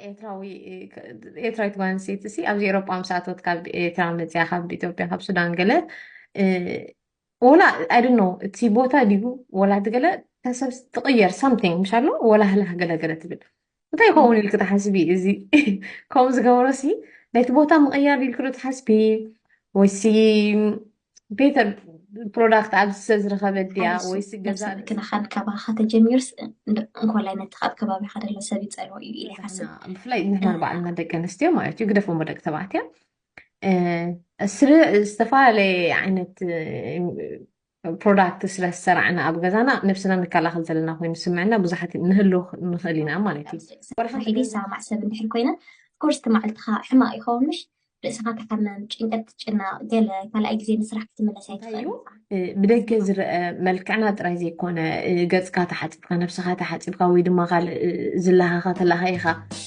ኤርትራዊ ኤርትራዊት ጓል ኣንስተይቲ ሲ ኣብዚ ኤሮጳ ምስ ኣተወት ካብ ኤርትራ መፅያ ካብ ኢትዮጵያ ካብ ሱዳን ገለ ወላ ኣይ ዶንት ኖ እቲ ቦታ ድዩ ወላ እቲ ገለ ተሰብ ትቕየር ሳምቲንግ ምሽ ኣሎ ወላ ህላህ ገለ ገለ ትብል እንታይ ይኸውን ኢልክ ትሓስቢ እዚ ከምኡ ዝገበሮ ሲ ነቲ ቦታ ምቕያር ኢልክ ዶ ትሓስቢ ወይሲ ቤተር ፕሮዳክት ኣብዚ ሰብ ዝረኸበ ድያ ወይሲ ገዛ ክነኻን ከባኻ ተጀሚሩስ እንኮላይ ነቲ ካብ ከባቢኻ ደሎ ሰብ ይፀልዎ እዩ ኢለ ይሓስብ ብፍላይ ንሕና ንባዕልና ደቂ ኣንስትዮ ማለት እዩ ግደፎሞ ደቂ ተባዕትዮ ዝተፈላለዩ ዓይነት ፕሮዳክት ስለ ዝሰራዕና ኣብ ገዛና ነብስና ንከላኸል ዘለና ኮይኑ ስምዕና ብዙሓት ንህሉ ንኽእል ኢና ማለት እዩ ሒደ ሰማዕ ሰብ እንድሕር ኮይነ ኮርስ እቲ መዓልትኻ ሕማቕ ይኸውን ምሽ ርእስኻ ትሓመም ጭንቀት ትጭነቕ ገለ ካልኣይ ግዜ ንስራሕ ክትምለስ ኣይትኽእል ብደገ ዝረአ መልክዕና ጥራይ ዘይኮነ ገፅካ ተሓፂብካ ነብስኻ ተሓፂብካ ወይ ድማ ካልእ ዝለሃኻ ተላሃይኻ